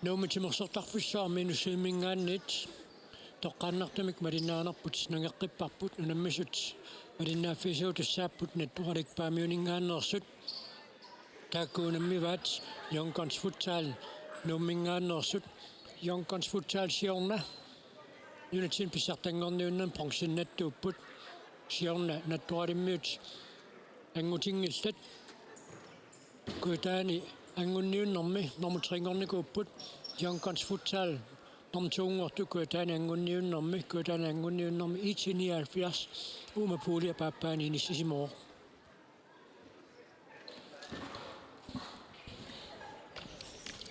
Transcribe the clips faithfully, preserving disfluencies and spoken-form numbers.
Nuummi timersortarfissuarmi Nuumminngaanniit toqqaannartumik malinnaanerput nangeqqipparput, unammisut malinnaaffigisavut tassaapput Nattoralik Paamiuninngaanneersut. Taakku unammivaat Young Guns Futsal Nuumminngaanneersut. Young Guns Futsal siorna nunatsinni pissartanngorniunnermi bronzennattuupput. Siorna Nattoralimmiut anngutinngillat. Kujataani anngunniunnermi nummer tre-nngornikuupput, Young Guns Futsal nummer to-nngortut Kujataani anngunniunnermi, Kujataani anngunniunnermi I T nioghalvfjerds uuma puulia paappaani inissisimavoq.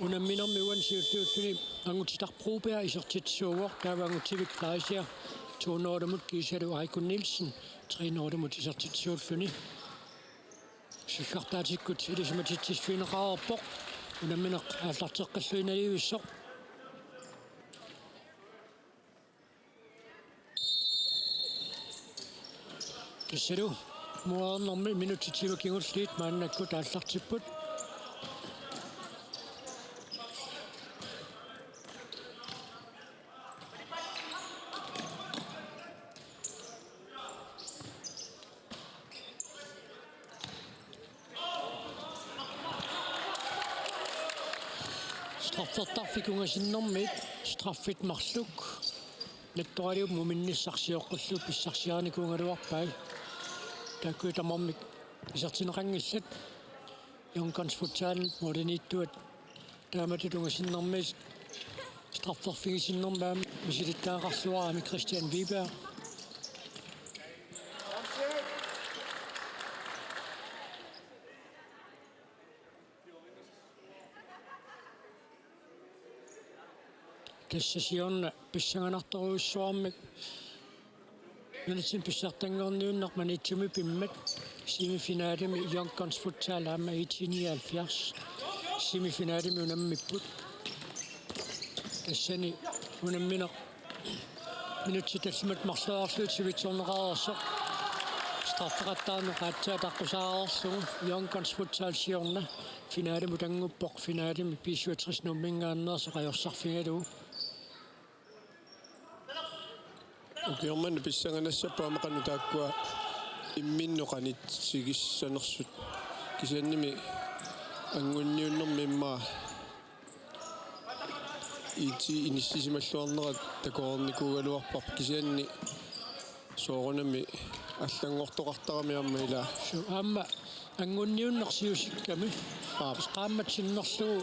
Unamminermi uani siulliulluni Anguti Broberg isertitsisuuvoq, taava Angutivik Fleischer to-nngortumut kiisalu Aiko Nielsen tre-nngortumut isertitsisuulluni. Siffartaatikkut ilisimatitsissifigineqareerpoq, unammineq aallarteqqilluinnalivissoq. Tassalu muaarnermi minutsit tyve kingulliit maannakkut aallartipput. Straffertarfik ungasinnermiit straffit marluk Nattoraliup muminnissaq sioqqullugu pissarsiarinikuugaluarpai. Taakku tamarmik isertinneqanngillat. Young Guns Futsal målimiittuat taamatut ungasinnermiit strafferfigisinnermi aamma misilittagaqarluarami Christian Wiberg. Tassa siorna pissanganartorujussuarmik nunatsinni pissartanngorniunneq Maniitsumi pimmat semifinalemi Young Guns Futsal aamma I T nioghalvfjerds semifinalemi unammipput. Tassani unammineq minutsit tallimat marloriarlugit sivitsorneqareersoq straffeqattaarneq aatsaat taqqusaareerlugu. Young Guns Futsal siorna finalimut annguppoq, finalimi B syvogtres Nuumminngaanneersoq ajorsarfigalugu. Ukioq manna pissanganassapput aamma qanoq taakkua imminnut qanitsigissanersut. Kisiannimi anngunniunnermi immaqa I T inissisimalluarnera takoreernikuugaluarparput, kisianni soorunami allanngortoqartarami aamma ilaa. Suu, aamma anngunniunneq siusikkami. Aap. Qaammat sinnerlugu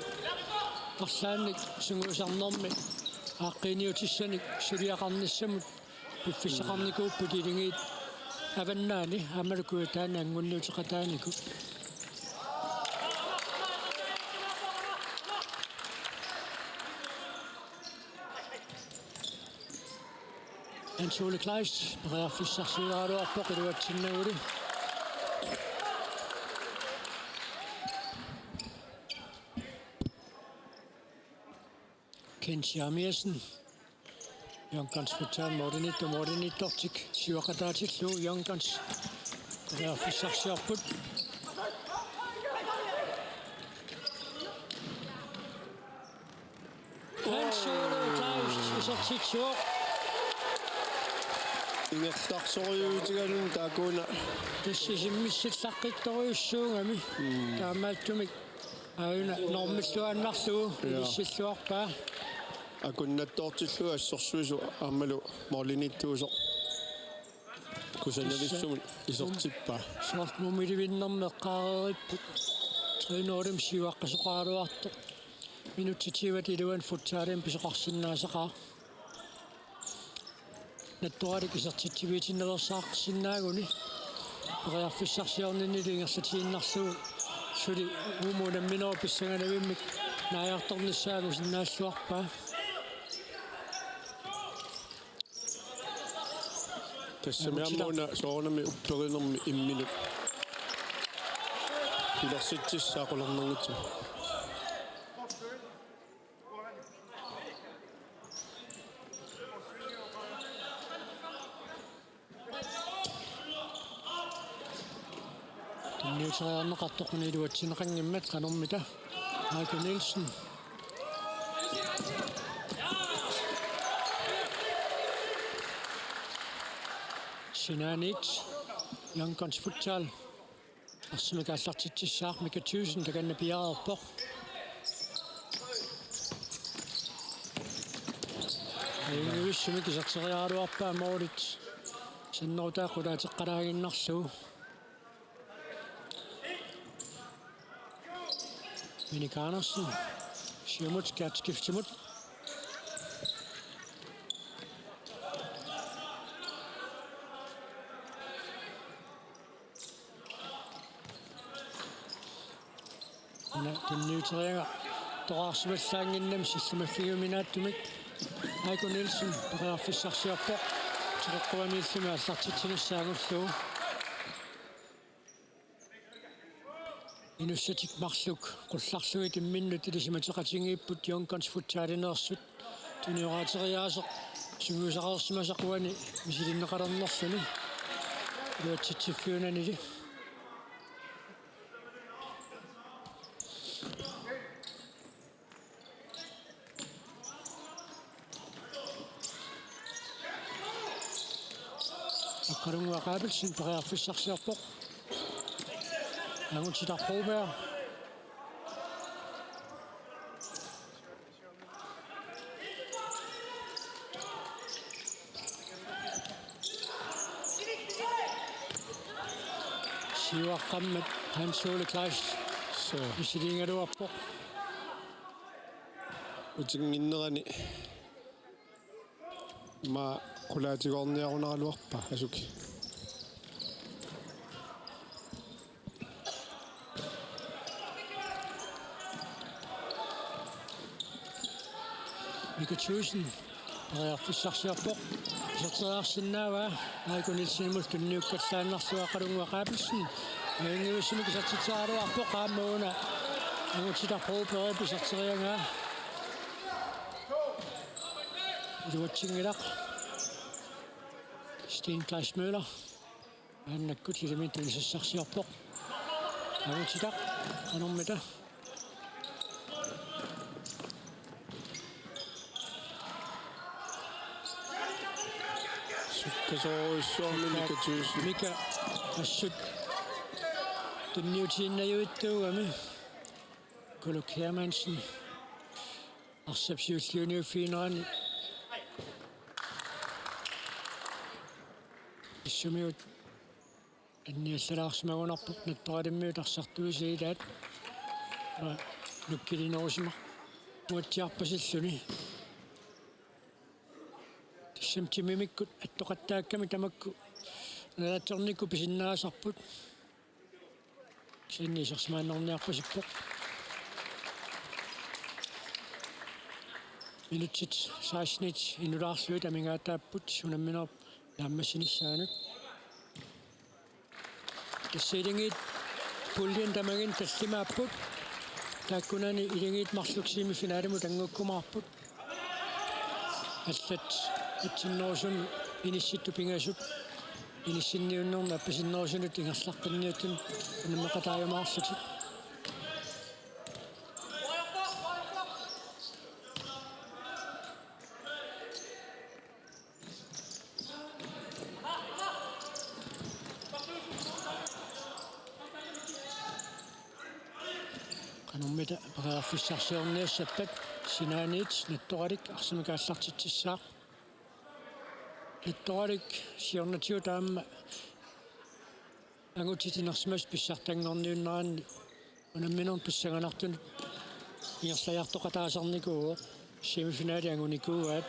arlaannik sungiusarnermi aaqqiiniutissanik suliaqarnissamut piffissaqarnikuupput Akuleriit Avannaani aammalu Kujataani anngunniuteqataanikkut. Hans Ole Kleist periarfissarsiugaluarpoq iluatsinnaguli. Ken Jeremiassen. Young Guns Futsal målimiittoq, målimiittortik siuaqataatillugu Young Guns periarfissarsiorput. Hans Ole Kleist isertitsivoq. Ingerlasorujuutigaluni taakkuuna. Tassa isimmissillaqqittorujussuugami. Mm. Taamaattumik aajuna normilluinnarlugu. Jaa. Inissilluarpaa. Akunnattoortillugu assorsuisoq aammalu målimiittuusoq. Kusanavissumut isertippaa. Soorlu mumilivinnermi eqqaareeripput. Tre nul-imi siuaqqasoqaraluartoq. Minutsit tyvet iluanni futsalimi pisoqarsinnaasaqaaq. Nattoralik isertitsiviitinnaveersaarsinnaaguni periarfissarsiorninnilu ingerlatiinnarlugu suli uumuuna unamminerup pissanganavimmik naajartornissaa angusinnaalluarpaa. Tassami aamma una soorunami upperinermi imminut pilersitsissaa qularnanngitsumik. Tunniuteriarneqartoq una iluatsinneqanngimmat qanormita. Michael Nielsen. Sinaaniit Young Guns Futsal arsamik aallartitsissaaq. Mika Thyssen takanna piareerpoq. Ajunngivissumik iserteriaraluarpaa målit sannerutaa qulaateqqalaaginnarlugu. Minik Andersen. Siumut skærtskiftimut. Una tunniuteriaraa toqqarsimallaannginnami sillimaffigiuminaatsumik. Aiko Nielsen periarfissarsiorpoq. Teqeqquaniillumi aallartitsinissaa angullugu. Inussatik marluk qullarlugit imminnut ilisimateqatigiipput Young Guns Futsalineersut. Tunioraateriaaseq sungiusaqarsimasoq uani misilinneqalernerluni iluatsitsiffiunanili. Aqqalunnguaq Abelsen periarfissarsiorpoq. Angutitaq Broberg. Siuaqqammat Hans Ole Kleist. Suu. Misiliigaluarpoq. Utinnginnerani ima qulaatigoorniarunaraluarpaa asuki. Mika Thyssen periarfissarsiorpoq. Iserteriarsinnaavaa Aiko Nielsenimut tunniukkallaannarlugu. Aqqalunnguaq Abelsen. Ajunngivissumik isertitseraluarpoq aamma una Angutitaq Brobergip iserteriaraa. Iluatsinngilaq. Sten Kleist Møller. Maannakkut ilaminik tunisassarsiorpoq. Angutitaq qanormita. Sukkasoorujussuarmi Mika Thyssen. Mika assut tunniutiinnajuittuugami. Kuluk Hermansen. Arsap siulliuniuffiginerani issumiut anniallalaarsimagunarpoq Nattoralimmiut arsartuisa ilaat. Nukkilinerusimaquatsiaq pasilluni. Tassami timimikkut attoqattaakkami tamakku nalaatsornikkut pisinnaasarput. Kisianni isersimaannarniarpasippoq. Minutsit sekstenit inulaarlugit amigaataapput unamminerup naammassinissaanut. Tassa Akuleriit puljen tamaginni tallimaapput. Taakkunani Akuleriit marluk semifinalimut angukkumaarput. Allat atsinnerusunut inissittut pingasut inissinniunnermi appasinnerusunut ingerlaqqinniuttunut unammeqataajumaarlutik. Qanormita periarfissarsiorniassappat sinaaniit Nattoralik arsamik aallartitsissaaq. Nattoralik siornatigut aamma angutit inersimasut pissartanngorniunneranni unamminermi pissanganartunut ingerlajartoqataasarnikuuvoq. Semifinali angunikuuaat.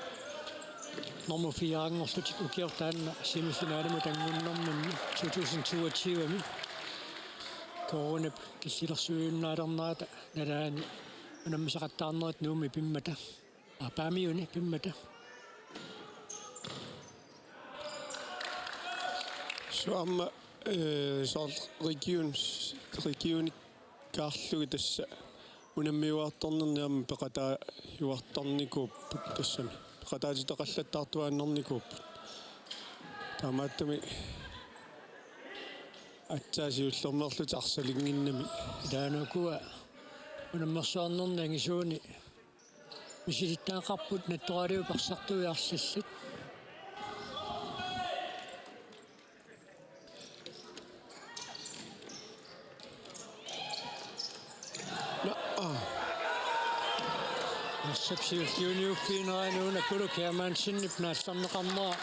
Nummer fire-nngorlutik ukioq taanna semifinalimut angunnerminni to tusind toogtyve-mi. Koorunap killilersuiunnaalernerata nalaani unammisaqattaarnerit Nuummi pimmata. Aa, Paamiuni pimmata. Suu aamma, eh, soorlu region-, regionikkaarlugit tassa unammiuartornerni aamma peqataajuartarnikuupput tassami. Peqataatitaqallattaartuaannarnikuupput. Taamaattumik aatsaat siullermeerlutik arsalinnginnami. Ilaanni ukua unammersuarnerni angisuuni Misilittagaqarput Nattoraliup arsartui arlallit. Naa. Arsap siulliuniuffiginerani una Kulu Germansenip naallarneqarnera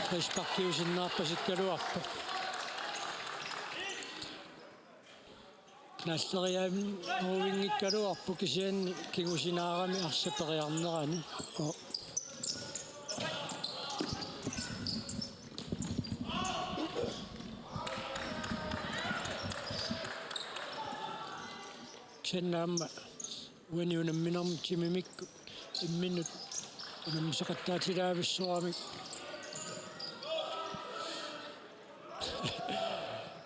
frisparkiusinnaarpasikkaluarpoq. Naalleriaannarunngikkaluarpoq kisianni kingusinaarami arsaq periarnerani. Oo. Kisianni aamma uani unamminermi timimikkut imminnut unammisaqattaatsilaavissoramik.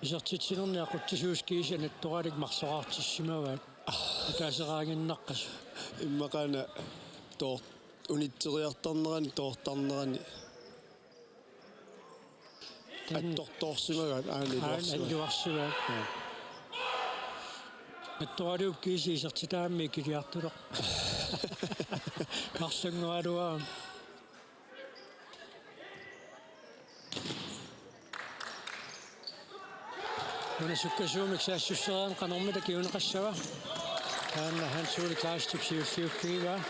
Isertitsinerni aqutsisuusut kiisa Nattoralik marloraartissimavaat. Ataaseraannginnaqqasoq. Immaqaana toor-, unitseriartarnerani toortarnerani. Tan- Attortoorsimagaat aana. Aana iluarsimaat. Iluarsimaat. Joo. Nattoraliup kiisa isertitaammi ikiliartuleq. Marlunngualuaa. Una sukkasuumik saassusseriarmat qanormita kinguneqassava? Taanna Hans Ole Kleistip siulliuffigivaa.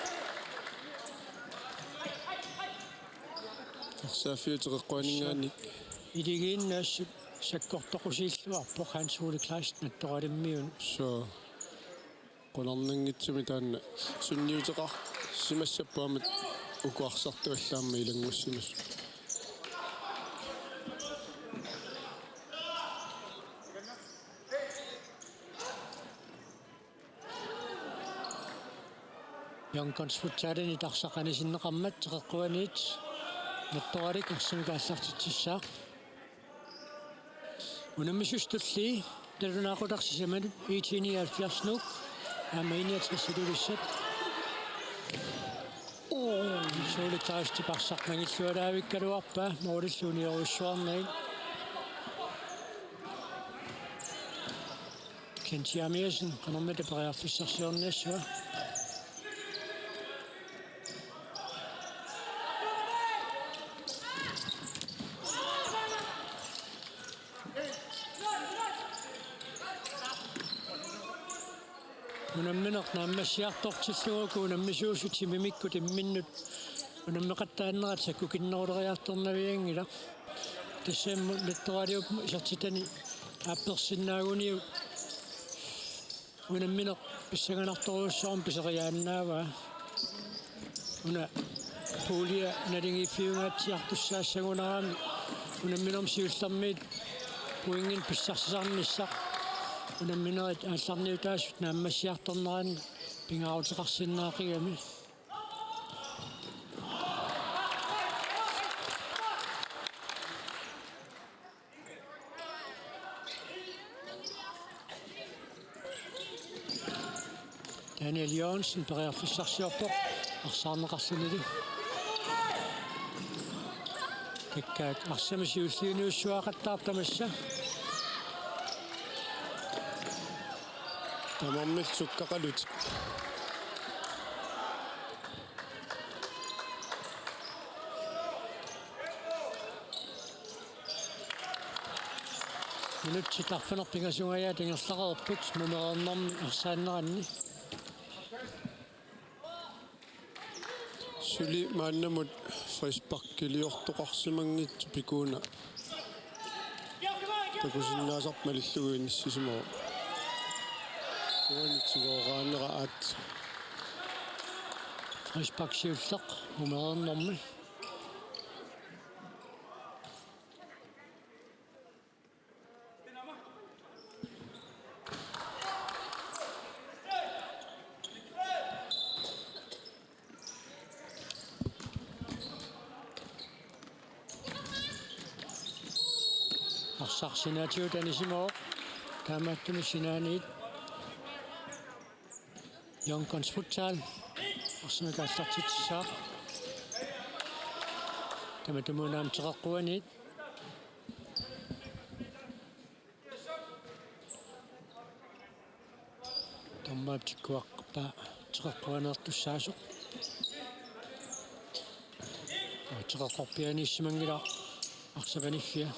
Arsaaffiup teqeqquaninngaanniit. Iligiinnassut sakkortoqusiilluarpoq Hans Ole Kleist Nattoralimmiunut. Suu. Qularnanngitsumik taanna sunniuteqarsimassapput aamma uku arsartuallaammi ilanngussimasut. Young Guns Futsalinit arsaq anisinneqarmat teqeqquaniit Nattoralik arsamik aallartitsissaaq. Unammisussat tullii nalunaaqutaq sisamanut I T nioghalvfjerds Nuuk aamma I niogtres Ilulissat. Hans Ole Kleistip arsaq nangillualaavikkaluarpaa målillu uniorujussuarnagit. Kent Jeremiassen, qanormita periarfissarsiorniassava? Unammineq naammassiartortillugu uku unammisuusut timimikkut imminnut unammeqattaarnerat sakkukinneruleriartornavianngilaq. Tassami Nattoraliup isertitani aappersinnaaguniuk unammineq pissanganartorujussuarmik piseriaannaavaa. Una puulia naligiiffiungaatsiartussaassagunarami unamminermi siullermiit pointinik pissarsisarnissaq unamminerit aallarniutaasut naammassiartornerannik pingaaruteqarsinnaaqigami. Daniel Jørgensen periarfissarsiorpoq arsaarneqarlunilu. Takkaak arsamik siulliuniussuaqattaarpoq tamassa. Tamarmik sukkaqalutik. Minutsit arfineq-pingasungajaat ingerlareerput mumereernermi arsaanneranni. Suli maannamut frisparkiliortoqarsimanngitsoq Pikuuna takusinnaasarput malillugu inissisimavoq. Uani tigooraanera aatsaat. Frispark siulleq mumereernermi. Arsaq sinaatigut anisimavoq. Taamaattumik sinaaniit Young Guns Futsal arsamik aallartitsissaaq. Tamatumuuna aamma teqeqquaniit. Dommerip tikkuarpaa teqeqquaneertussaasoq. Ateqarpianiissimanngilaq arsaq paniffia.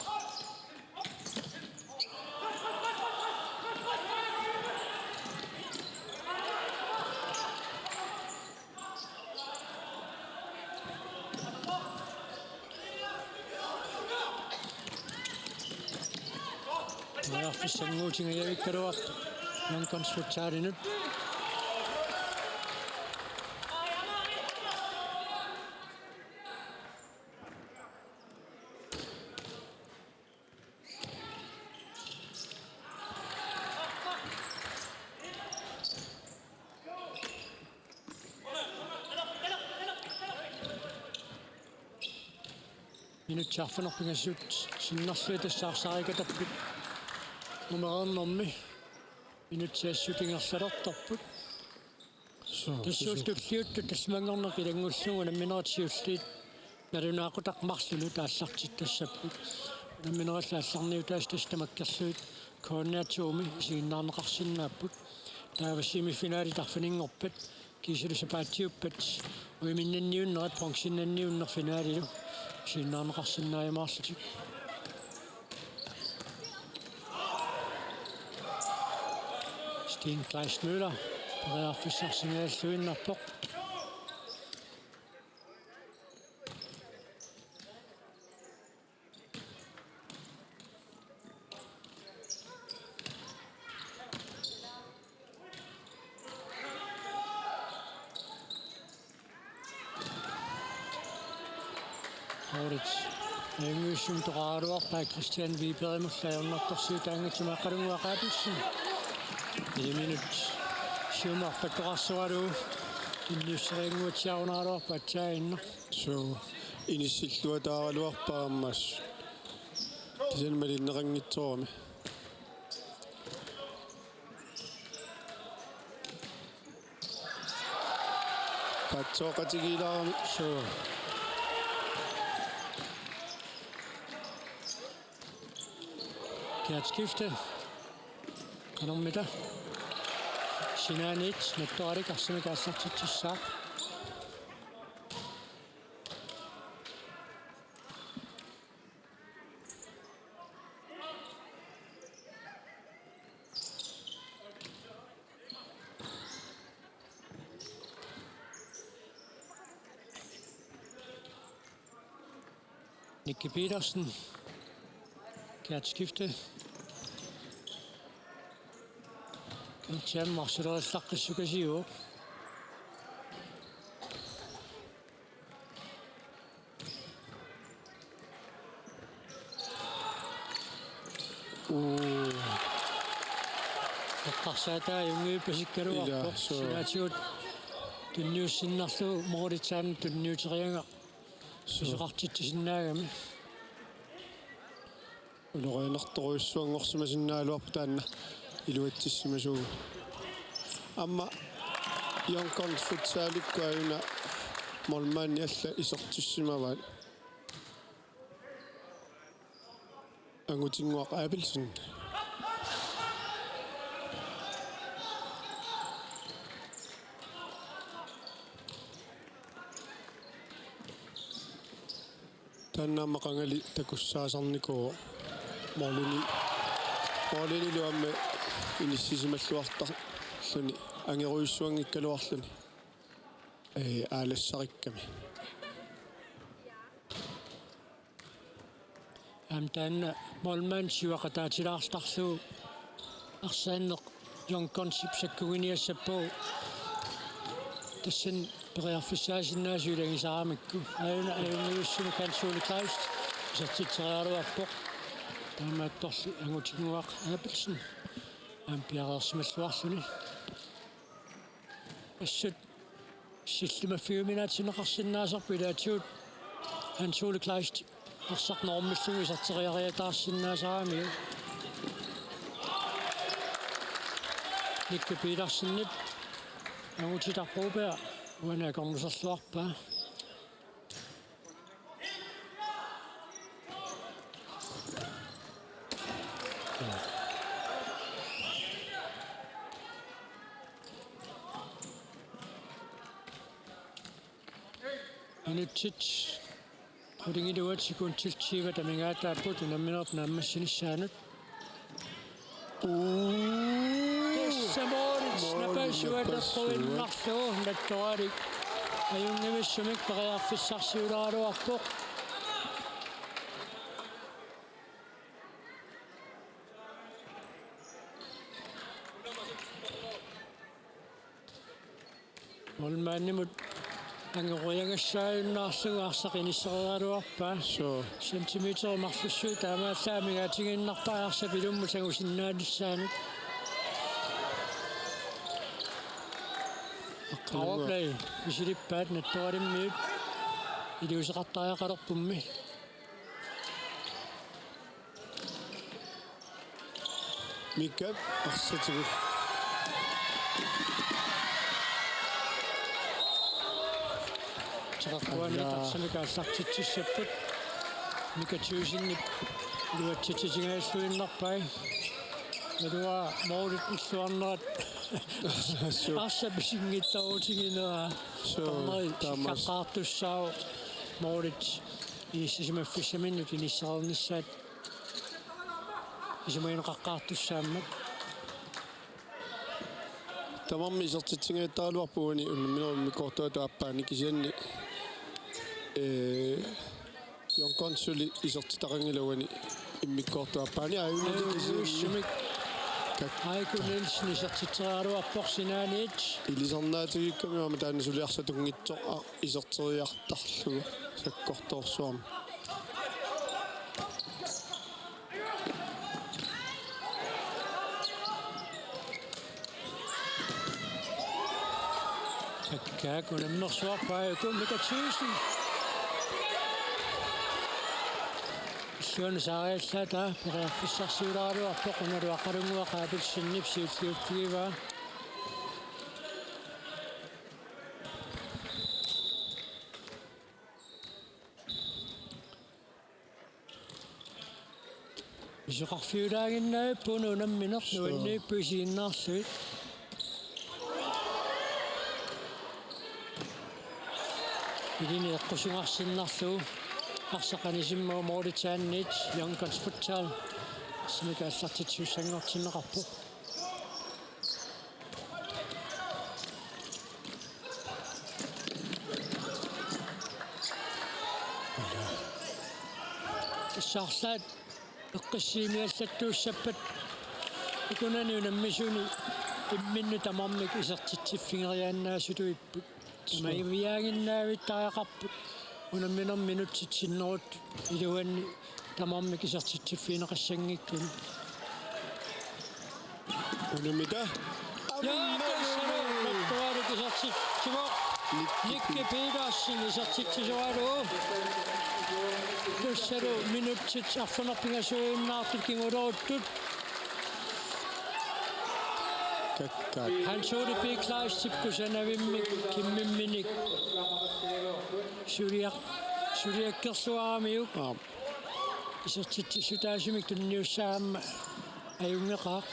Periarfissannguutingajavikkaluarpoq Young Guns futsalinut. Minutsit arfineq-pingasut sinnerlugit tassa arsaq arikatapput. Nummer nummi. Minutsit assut ingerlalertarput. Suu, tassa suu. Tulliuttut tallimanngorneq ilanngullugu unamminerit siulliit nalunaaqutaq marlunut aallartittassapput. Unamminerillu aallarniutaasa tassa tamakkerlugit K N R to-mi isiginnaarneqarsinnaapput. Taava semifinalit arfininngorpat kiisalu sapaatiuppat uiminnanniunnerat bronzennanniunneq finalilu isiginnaarumaarlutik. Steen Kleist Møller periarfissarsingajalluinnarpoq. Moritz. Ajunngivissumik toqaraluarpaa Christian Wibergimullu ajornartorsiutaanngitsumik Aqqalunnguaq Abelsen. Ni minut siumut arpattoqarsoralugu tunniusseriannguatsiarunaraluarpoq aatsaannguaq. Suu, inissilluataaraluarpaa aamma. Kisianni malinneqanngitsoorami. Paatsoqatigiilaarami. Suu. Kiatskifte. Qanormita. Sinaaniit nattoralik arsamik aallartitsissaaq. Nicky Petersen. Kiatskifte. Kiatsi aamma arsalersaqqissukasiuvoq. Uu. Eqqarsaataa ajunngivippasikkaluarpoq. Ilaa, suu. Sinaatigut tunniussinnarlugu Moritz aamma tunniuteriagaq. Suu. Pisoqartitsisinnaagami. Ulorianartorujussuanngorsimasinnaagaluarpoq taanna iluatsissimasuuvoq. Aamma Young Guns futsalikkut aajuna målmandi alla isertissimavaat. Angutinnguaq Abelsen. Taanna aamma qangali takussaasarnikuuvoq. Målini, målinilu aamma inissisimalluartarluni, angerujussuanngikkaluarluni. Ee, aalassarikkami. Aamma taanna målmand siuaqataatilaartarlugu arsaanneq Young Gunsip sakkuginiassappoq. Tassani periarfissaasinnaasut ilagisaramikku. Aajuna ajunngivissumik Hans Ole Kleist isertitseriaraluarpoq. Taamaattorli Angutinnguaq Abelsen aamma piareersimalluarluni. Assut sillimaffigiuminaatsinneqarsinnaasarpoq ilaatigut Hans Ole Kleist arsaq normiillugu iserteriariataarsinnaasaramiuk. Nicky Petersenip Angutit Broberg uani akornuserluarpaa. Minutsit qulingiluat sekundit tyve amigaataapput unamminerup naammassinissaanut. Tassa målip napasuat eqquinnarlugu Nattoralik ajunngivissumik periarfissarsiulaaraluarpoq. Målmandimut angoriagassaajunnaarlugu arsaq inissereeraluarpaa. Suu. Centimeterit marlussuit taamaallaat amigaatigiinnarpaa arsap ilummut sangusinnaanissaanut. Powerplay misilippaat Nattoralimmiut iliuuseqartariaqalerpummi. Mika arsaq tigu. Teqeqquani Ajaa. Tassami aallartitsissapput. Mika Thyssen iluatsitsisinnaalluinnarpai. Ilua målit illuarnerat. Suu. Arsaq pisinngitsoorutiginera. Suu, dommeri taamaas. Sikkaqqaartussaavoq målit inissisimaffissaminnut inissereernissaat. Isumagineqaqqaartussaammat. Tamarmik isertitsinngittaraluarput uani unamminerup immikkoortuata aappaani kisianni, ee, Young Guns suli isertitaqanngilaq uani immikkoortuata aappaani aajuna kisianni. Aajussuumik. Kak- Aiko Nielsen isertitseriaraluarpoq sinaaniit. Ilisarnaatigikkami aamma taanna suli arsaq tunngitsoq a- iserteriartarlugu sakkortoorsuarmi. Takkaak unammersuarpaa Mika Thyssen. Illuanut saariallaat periarfissarsiulaaraluarpoq unalu Aqalunnguaq Abelsenip siulliuffigivaa. Isoqarfiulaaginnavippoq unammineq. Suu. Nuanniippoq isiginnaarlugit. Ilini eqqusugarsinnarlugu arsaq anisimmagu målitsaanniit Young Guns Futsal. Sumik aallartitsissanngortinneqarpoq. Tassa arlaat eqqissiimiallattuussappat ukunani unammisuni imminnut tamarmik isertitsiffigeriaannaasutut ipput. Suu. Imagiviaaginnaavittariaqarput unamminermi minutsit sinneruttut iluanni tamarmik isertitsiffigineqassanngikkuni. Unammita. Jaa, tassalu Nattoralik isertitsivoq. Nicky. Nicky Petersen isertitsisoralugu. Tassalu minutsit arfineq pingasuinnaartut kinguleruttut. Kakkaak. Hans Ole P. Kleistip kusanavimmik kimmimminik suliaq-, suliakkerluaramiuk. Aap. Isertitsissutaasumik tunniussaaq aamma ajunngeqaaq.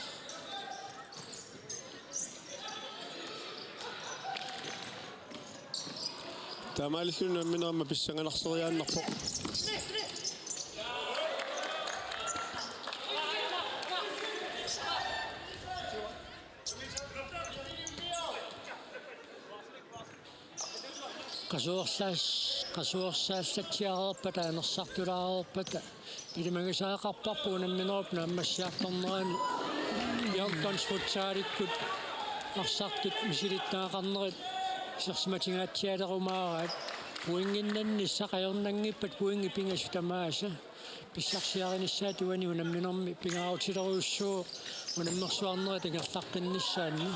Taamaalilluni unammineq aamma pissanganarseriaannarpoq. Qasuersaas-, qasuersaallatsiareerpata, anersartulaareerpata ilimagisariaqarparput unamminerup naammassiartornerani Young Guns Futsalikkut arsartut misilittagaqarnerit isersimatigaatsialerumaaraat. Pointinnannissaq ajornanngippat pointit pingasut tamaasa pissarsiarinissaat uani unamminermi pingaarutilerujussuuvoq unammersuarnerit ingerlaqqinnissaanni.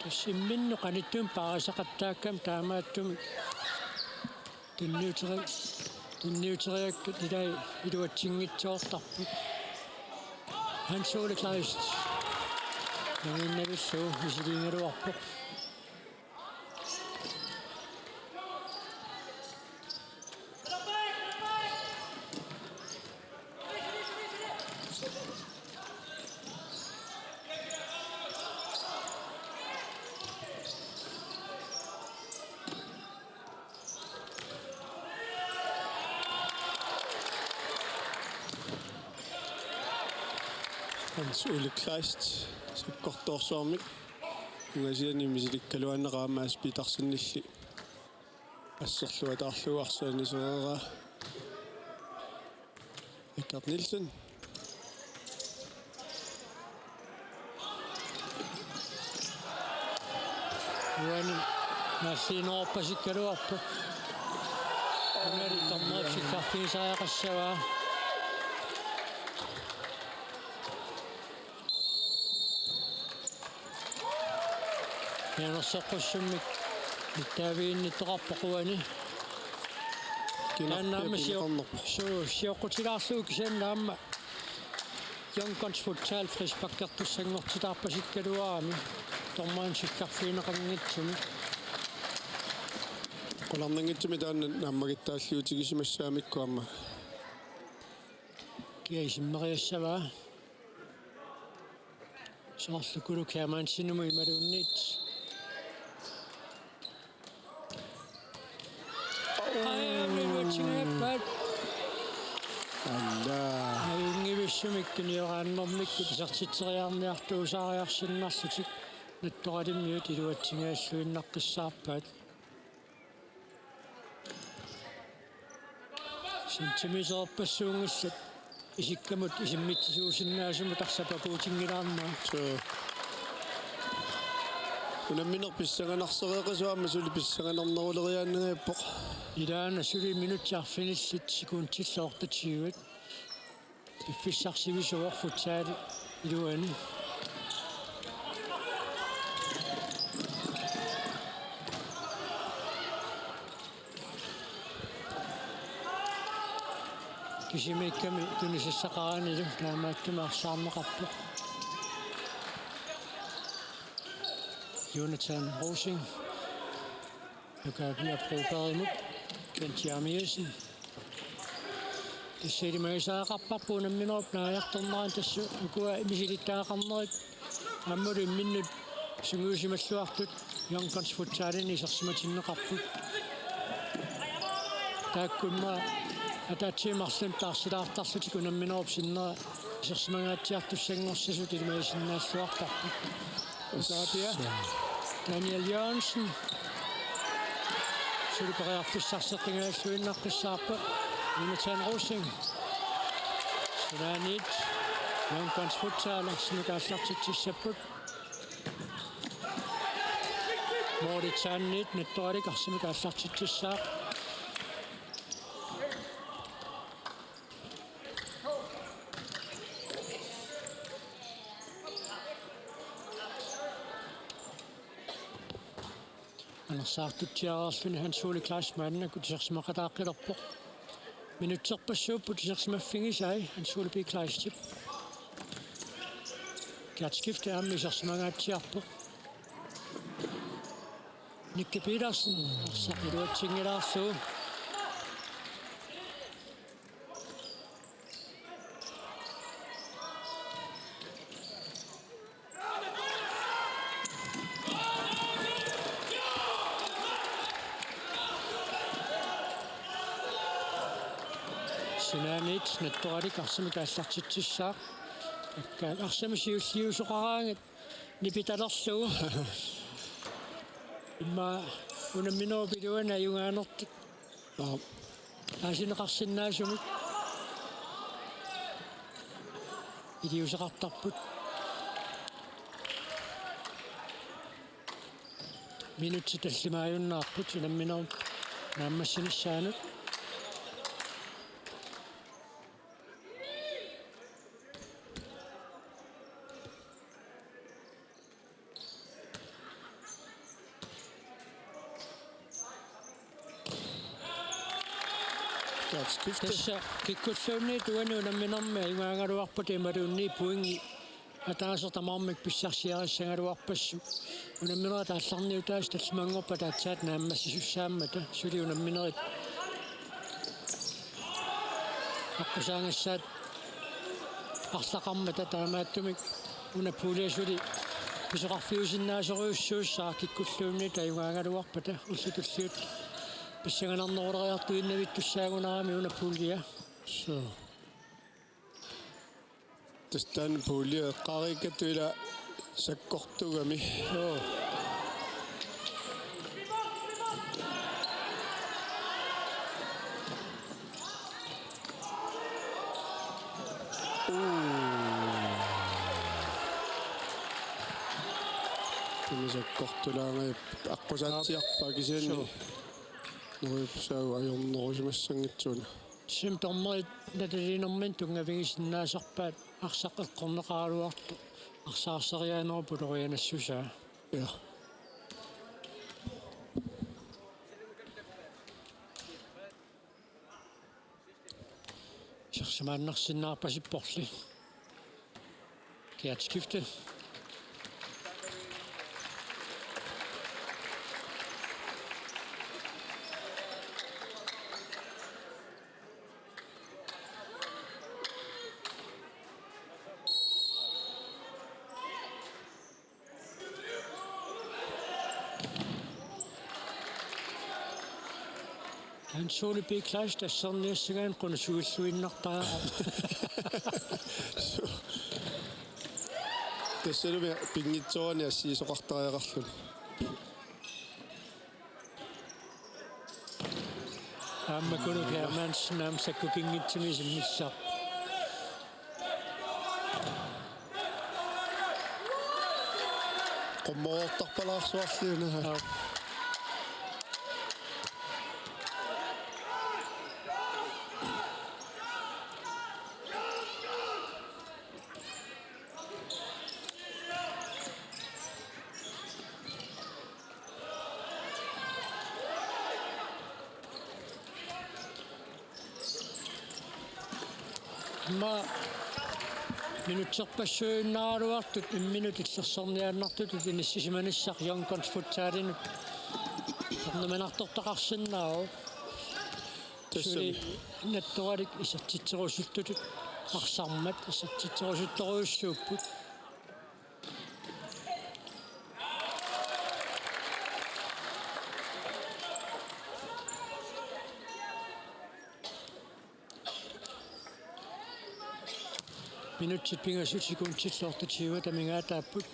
Tassa imminnut qanittumik paarisaqattaakkami taamaattumik tunniuteri-, tunniuteriakkat ilai iluatsinngitsoortarput. Hans Ole Kleist nangiinnarlugu misiliigaluarpoq. Hans Ole Kleist sakkortoorsuarmik ungasiani misilikkaluarneraa, Mads Petersenilli asserluataarlugu arsaanni sereeraa. Richard Nielsen. Uani naalliinnerusorpassikkaluarpoq. Unali dommerip sikkarfigisariaqassavaa. Mianersoqqussummik nittaaviginnittoqarpoq uani. Taanna aamma sio-, kineqarnerpoq. Su-, sioqqutilaarlugu kisianni aamma Young Guns Futsal frisparkertussanngortitaarpasikkaluarami dommerini sikkarfigineqanngitsumik. Qularnanngitsumik taanna naammagittaalliutigisimassagamikku aamma. Kia isimmeriassavaa. Soorlu Kulu Hermansenimut imaluunniit. Aa, iluatsinngippaat. Alla. Ajunngivissumik tunioraannermikkut isertitseriarniartuusaariarsinnarlutik Nattoralimiut iluatsinngilluinnaqqissaarpaat. Centimeterpassuunngillat isikkamut isimmitsisuusinnaasumut arsaq pakuutinngilaarnera. Suu. Unammineq pissanganarsereeqasoq aamma suli pissanganarneruleriaannangajappoq. Ilaana suli minutsit arfinillit sekundillu otteogtyve. Piffissaq sivisuumik futsali iluani. Kisimiikkami tunisassaqaranilu taamaattumik arsaarneqarpoq. Jonathan Rosing. Nuka Pia Brobergimut. Kent Jeremiassen. Tassa ilimagisariaqarparput unamminerup naajartornerani, tassa ukua misilittagaqarnerit aammalu imminnut sungiusimalluartut Young Guns Futsalini isersimatinneqarput. Taakku immaqa ataatsip marlunut taarsilaartarlutik unamminerup sinnera isersimanngaatsiartussanngorsasut ilimagisinnaalluartarput. Ukapia. Daniel Jørgensen. Suli periarfissarseqqinngilluinnaqqissaarpoq. Jonathan Rosing. Sinaaniit Young Guns Futsal arsamik aallartitsissapput. Moritz Sandit Nattoralik arsamik aallartitsissaaq. Anersaartutsiareerluni Hans Ole Kleist maannakkut isersimaqataaqqilerpoq. Minutserpassuupput isersimaffigisai Hans Ole B. Kleistip. Kærtskifte aamma isersimangaatsiarpoq. Nicky Petersen, arsaq iluatsinngilaarlugu. Sinaaniit Nattoralik arsamik aallartitsissaaq. Akka arsamik siulliusoqaraangat nipitalerlugu. Immaqa unamminerup iluani ajugaanertik. Aap. Paasineqarsinnaasumik iliuuseqartarput. Minutsit tallimaajunnaarput unamminerup naammassinissaanut. Kærtskifte. Tassa kikkulluunniit uani unamminermi ajugaagaluarpata imaluunniit pointi ataaseq tamarmik pissarsiarissagaluarpassuk. Unamminerit aallarniutaasa tallimanngorpat aatsaat naammassisussaammata suli unamminerit aqqusaagassaat arlaqarmata, taamaattumik una pulje suli pisoqarfiusinnaasorujussuussaaq kikkulluunniit ajugaagaluarpata ullut tulliuttut pissanganarneruleriartuinnavittussaagunarami una pulje. Suu. Tassa taanna pulje eqqaariikkatut ila sakkortugami. Joo. Uu. Tassa sakkortulaangajappoq, aqqusaatsiarpaa kisianni. Joo. Neriuppunga ajornerusimassanngitsoq una. Tassa dommerit nataliinermini tunngavigisinnaasarpaat arsaq eqqorneqaraluartoq arsaq arsariaanerup ulorianassusaa. Ja. Isersimaannarsinnaarpasipporli. Kiatskifte. Hans Ole B. Kleist asserniassagaanni qunusuilluinnartariaqarpoq. Tassalumi pinngitsoorani assigisoqartariaqarluni. Aamma Kunuk Hermansen aamma sakkukinngitsumik isimmissaaq. Qummoroortarpalaarsuarli una. Aap. Aamma minutserpassuinnaraluartut imminut illersorniaannartutut inissisimanissaq Young Guns Futsalinut ernumanartortaqarsinnaavoq. Tassami. Suli Nattoralik isertitserusuttutut arsarmat isertitserusuttorujussuupput. Minutsit pingasut sekundit otteogtyve amigaataapput.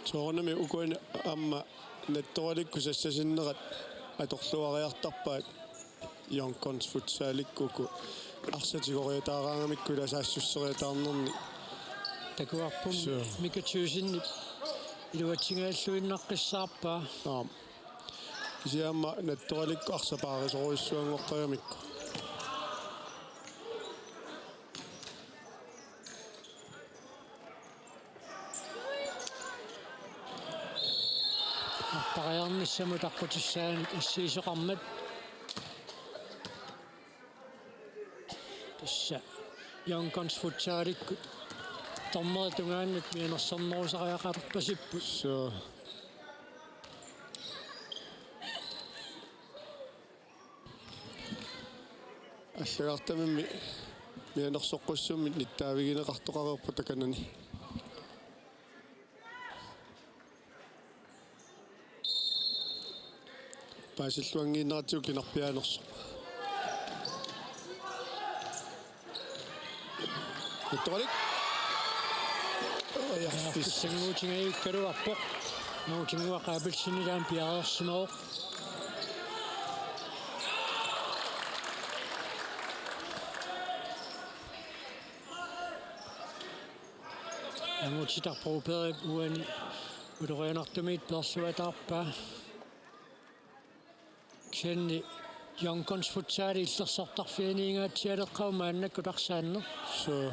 Soorunami ukiuni aamma Nattoralikkut sassasinnerat atorluariartarpaat Young Guns Futsalikkut arsaq tigoriataaraangamikku ila saassusseriataarnerni. Takuarpummi. Suu. Mika Thyssen iluatsingajalluinnaqqissaarpaa. Aap. Kisianni aamma Nattoralikkut arsaq paarisorujussuanngoqqagamikku. Arpariarnissamut aqqutissaanik assigisoqarmat. Tassa Young Guns Futsalikkut dommerit tungaannut mianersornerusariaqalerpasipput. Suu. Allagartamimmi mianersoqqussummik nittaavigineqartoqareerpoq takanani. Paasilluanngiinnaratsigu kinarpiaanersoq. Nattoralik. Oj, ja, pissanguutingajuukkaluarpoq. Nuutinnguaq Abelsen ilaanni piareersimavoq. Angutitaq Broberg uani ulorianartumiit peerluataarpaa. Kisianni Young Guns Futsal illersortarfianiingaatsialeqqavoq maannakkut arsaanneq. Suu.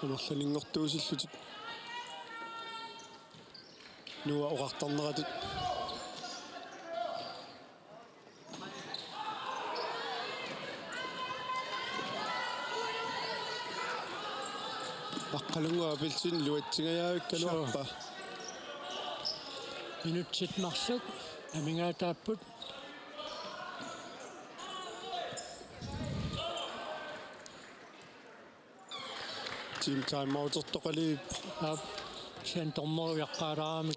Amerlaninngortuusillutik. Nuua oqartarneratut. Aqqalunnguaq Abelsen iluatsingajavikkaluarpaa. Suu. Minutsit marluk amigaataapput. T Team timeoutertoqalerpoq. Aap, sian tormoru jaqqaalaarami.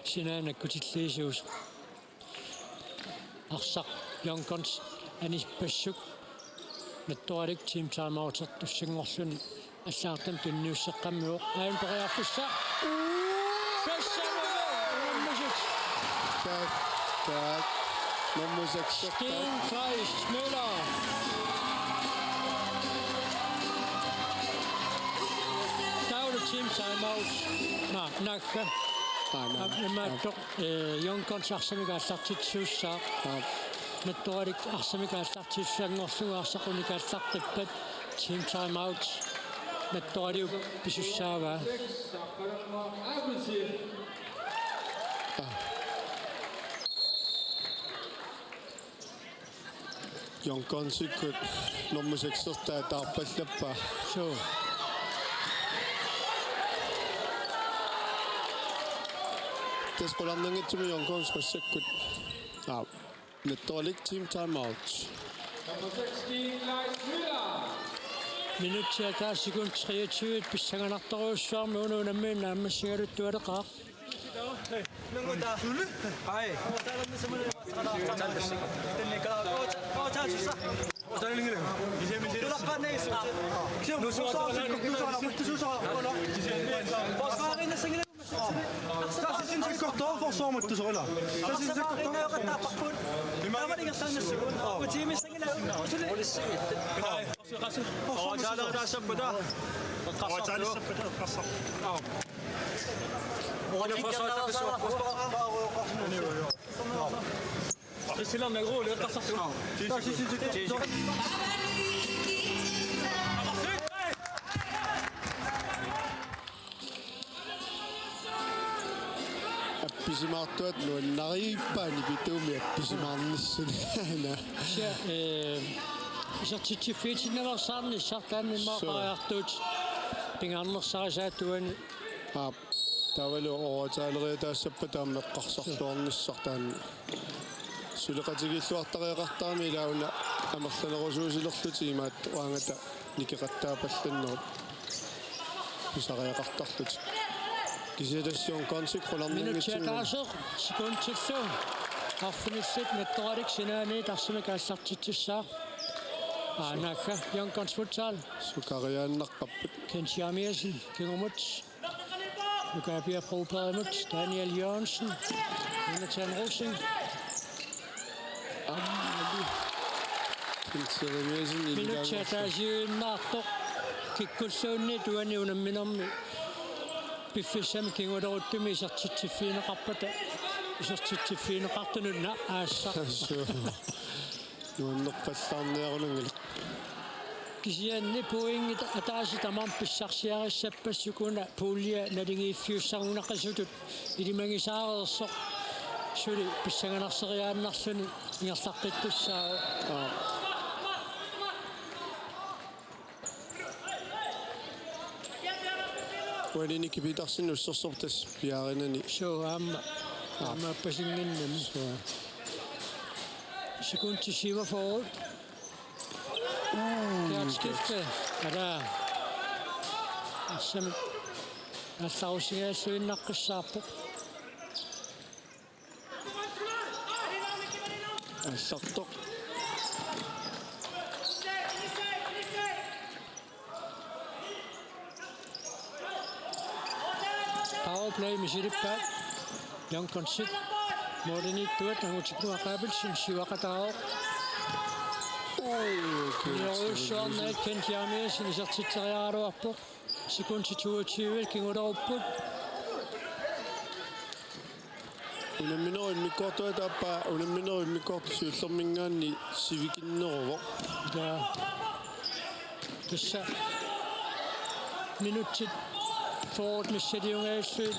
Sinaa nakkutilliisuus. Arsaq Young Guns anispassuk. Nattoralik team timeoutertussanngorluni allagartamik tunniusseqqammivoq. Aajuna periarfissaq. Tassalu unammisut. Taak, taak. Nummer seks. Sten Kleist Møller. Taava team timeout. Naa, naagga. Aa, naa. Aap, imaattoq. Ee, Young Guns arsamik aallartitsisuussaaq. Aap. Nattoralik arsamik aallartitsisuussanngorlugu arsaq unikaallaqqippat team timeout Nattoraliup pisussaavaa. Young Gunsikkut nummer seksertaa taarpallappaa. Suu. Tassa qularnanngitsumik Young Guns massakkut. Aap. Nattoralik team timeout. Minutsit ataaseq sekundit treogtyve pissanganartorujussuarmik, una unammineq naammassigaluarpaa. Appisimaartuat nuannariippaat nipituumik appisimaarnissani. Aana. Sia, ee, isertitsiffigitinnaveersaarnissaq taanna immaqa. Suu. Qariartuut pingaarnersarisaatungaani. Aap, taavalu overtaleriataassappata aamma eqqarsarluarnissaq taanna. Suleqatigiilluartariaqartarami ilaa una amerlanerusuusilerlutik imaattoq uangata nikeqattaapallannerup pisariaqartarlutik. Kisianni tassa Young Gunsik qularnanngitsumik. Minutsit ataaseq sekundillu arfinillit Nattoralik sinaaniit arsamik aallartitsissaaq. Aa, naagga Young Guns Futsal. Sukariaannarput. Kent Jeremiassen kingumut. Nuka Pia Brobergimut, Daniel Jørgensen, Jonathan Rosing. Ammali. Kent Jeremiassen. Minutsit ataasiinnaartoq kikkulluunniit uani unamminermi piffissami kinguleruttumi isertitsiffigineqarpata, isertitsiffigineqartunut aasaq. Suu. Nuannerpallaarniarunanngilaq. Kisianni pointit ataaseq tamarmik pissarsiarissappat sukuna pulje naligiiffiussarunaqisutut ilimagisaareersoq suli pissanganarseriaannarluni ingerlaqqittussaavoq. Aap. Uani Nicki Petersen ussersorpoq tassa piaarinani. Suu, aamma. Aap. Aamma appasinginnami. Suu. Sekundit syvogfyrre. Uu, Gert Skifte. Ala. Arsamik aallarussingajalluinnaqqissaarpoq. Aallartoq. Powerplay misilippaat. Young Gunsit. Målimiittuat Angutikkuaq Abelsen siuaqataavoq. Uu, Kent. Niorujussuarnaat Kent Jeremiassen isertitseriaraluarpoq. Sekundit toogtyve kingulerupput. Unamminerup immikkoortuata aappaa, unamminerup immikkoortoq siullerminngaanniit sivikinneruvoq. Ja. Tassa minutsit fyrre missiliungajullutik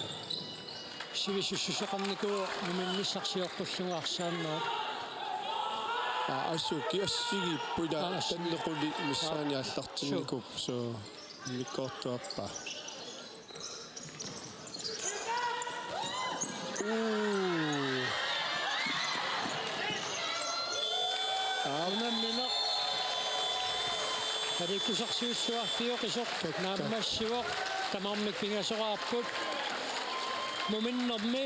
sivisussuseqarnikuuvoq numinnissaq sioqqullugu arsaannerup. Aa, assut kiassigiippoq ilaa. Aa, assut. Tanneq quli missaani. Aa. Aallartinnikuuvoq. Suu. Immikkoortup aappaa. Uu. Aap. Unammineq. Aliikkusersuillu arfiuqisoq naammassivoq, tamarmik pingasoraarput. Muminnermi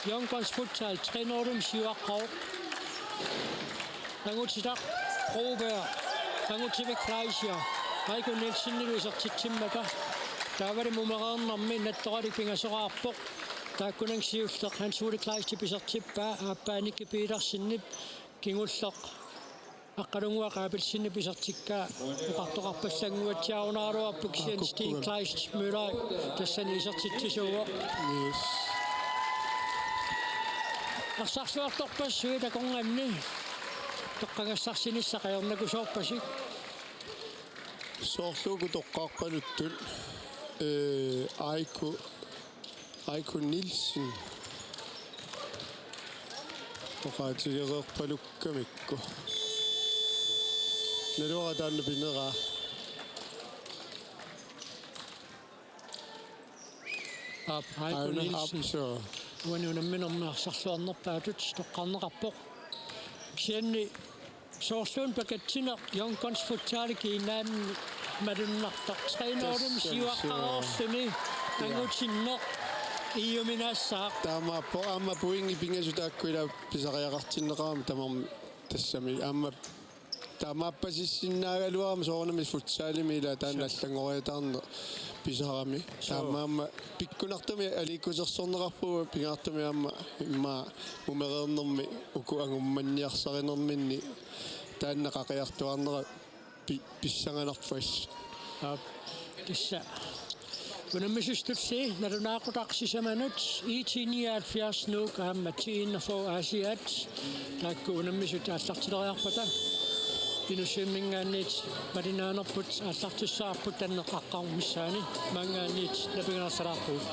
Young Guns Futsal tre nul siuaqqavoq. Angutitaq Broberg, Angutavik Fleischer, Aiko Nielsenilu isertitsimmata. Taavali mumereernermi Nattoralik pingasoraarpoq. Taakkunani siulleq Hans Ole Kleistip isertippaa, aappaa Nicky Petersenip, kingulleq Aqqalunnguaq Abelsenip isertikkaa. Oqartoqarpallannguatsiarunaaraluarpoq kisianni Steen Kleist Møller tassani isertitsisuuvoq. Yes. Arsarluartorpassuit akornanni toqqagassarsinissaq ajornakusoorpasik. Soorlu uku toqqaqqaluttut, ee, Aiko Aiko Nielsen. Oqaatigereerpalukkamikku. Naluara taanna pineraa. Aap, Aiko Auna Nielsen. Aap, soo. Uani unamminermi arsarluarnerpaatut toqqarneqarpoq. Kisianni soorluuna pakatsineq Young Guns Futsal kiinaanni malunnartoq. Tre nul siuaqqareerluni angutinneq iuminaassaaq. Taamaappoq aamma pointit pingasut taakku ila pisariaqartinneqarami tamarmi tassami. Aamma taamaappasinnaagaluarami soorunami futsalimi ila taanna allanngoriataarneq pisarami. Soo. Taamaammat pikkunartumik aliikkusersorneqarpugut, pingaartumik aamma immaqa mumereernermi uku angummanniarsarinerminni taanna qaqiartuaarnera pi-, pissanganarpoq. Aap, tassa. Unammisutulli nalunaaqutaq sisamanut I T nioghalvfjerds Nuuk aamma T enogfyrre Aasiaat taakku unammisut aallartileriarpata Inussivimminngaanniit malinnaanerput aallartissavarput tanneqqaqqaq missaani maanngaanniit napinngilaartaraarpugut.